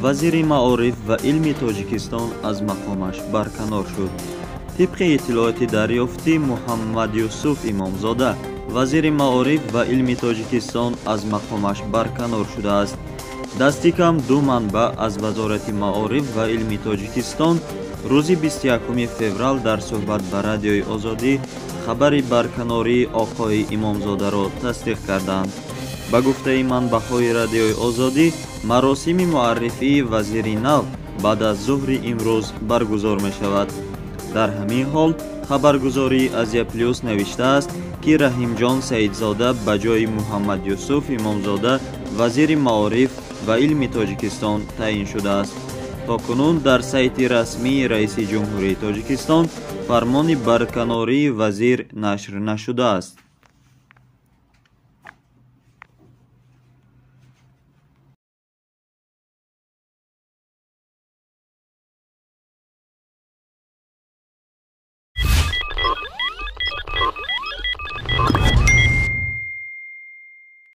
Вазири маориф ва илми Тоҷикистон аз мақомаш барканор шуд. Тибқи иттилооти дарёфтӣ, Муҳаммадюсуф Имомзода, вазири маориф ва илми Тоҷикистон, аз мақомаш барканор шудааст. Дасти кам ду манбаъ аз Вазорати маориф ва илми Тоҷикистон рӯзи 21 феврал дар суҳбат ба Радиои Озодӣ хабари барканории оқои Имомзодаро тасдиқ карданд. Ба гуфтаи манбаъҳои Радиои Озодӣ, маросими муаррифии вазири нав баъд аз зуҳри имрӯз баргузор мешавад. Дар ҳамин ҳол хабаргузории Азия Плюс навиштааст, ки Раҳимҷон Саидзода ба ҷои Муҳаммадюсуф Имомзода вазири маориф ва илми Тоҷикистон таъин шудааст. То кунун дар сайти расмии раиси ҷумҳурии Тоҷикистон фармони барканории вазир нашр нашудааст.